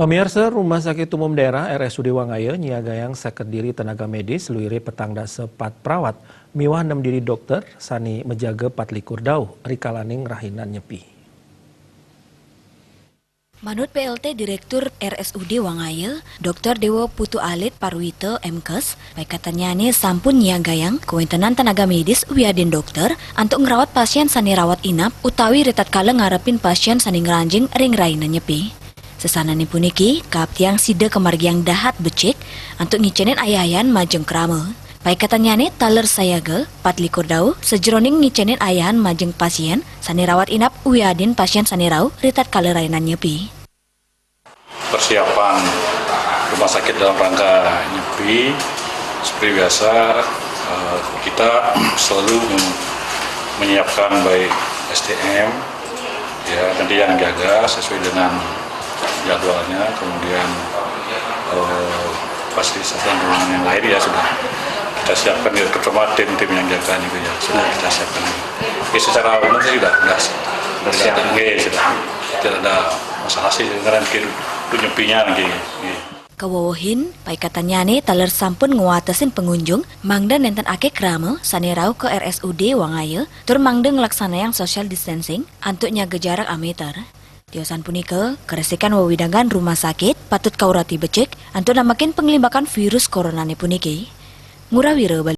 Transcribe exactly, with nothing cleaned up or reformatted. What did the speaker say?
Pamiarsa, Rumah Sakit Umum Daerah R S U D Wangaya nyiagayang seket diri tenaga medis, luire petang dasa pat perawat miwah nem diri dokter sane majaga patlikur dauh rikalaning rahinan nyepi. Manut P L T Direktur R S U D Wangaya, Dokter Dewa Putu Alit Parwita, M Kes, paikatannyane sampun nyiagayang kawentenan tenaga medis wiadin dokter antuk ngrawat pasien sane rawat inap utawi ritatkala ngarepin pasien sane ngranjing ring rahinan nyepi. Sesanane puniki, kaaptiang sida kamargiang dahat becik antuk ngicenin ayah-ayahan majeng krama. Paikatannyane taler sayaga, patlikur dauh, sajeroning ngicenin ayahan majeng pasien sane rawat inap wiadin pasien sane rauh ritatkala rahinan nyepi. Persiapan rumah sakit dalam rangka nyepi, seperti biasa, eh, kita selalu menyiapkan baik S D M, ya, nanti yang jaga sesuai dengan jadwalnya, kemudian, eh, fasilitas dan ruangan yang lain ya sudah kita siapkan, ya, terutama tim-tim yang jaga itu ya sudah kita siapkan. Jadi secara umum sih sudah, sudah, sudah siap. Nggih, sudah. Tidak ada masalah sih sebenarnya untuk nyepinya nggih. Nggih. Kawewehin, paikatannyane taler sampun ngwatesin pangunjung mangda nenten akeh krama sane rauh ka R S U D Wangaya tur mangda nglaksanayang social distancing antuk nyaga jarak ameter. Tiosan punika, karesikan wewidangan rumah sakit patut kaurati becik antuk namekin panglimbakan virus coronane puniki. Ngurah Wira, Bali.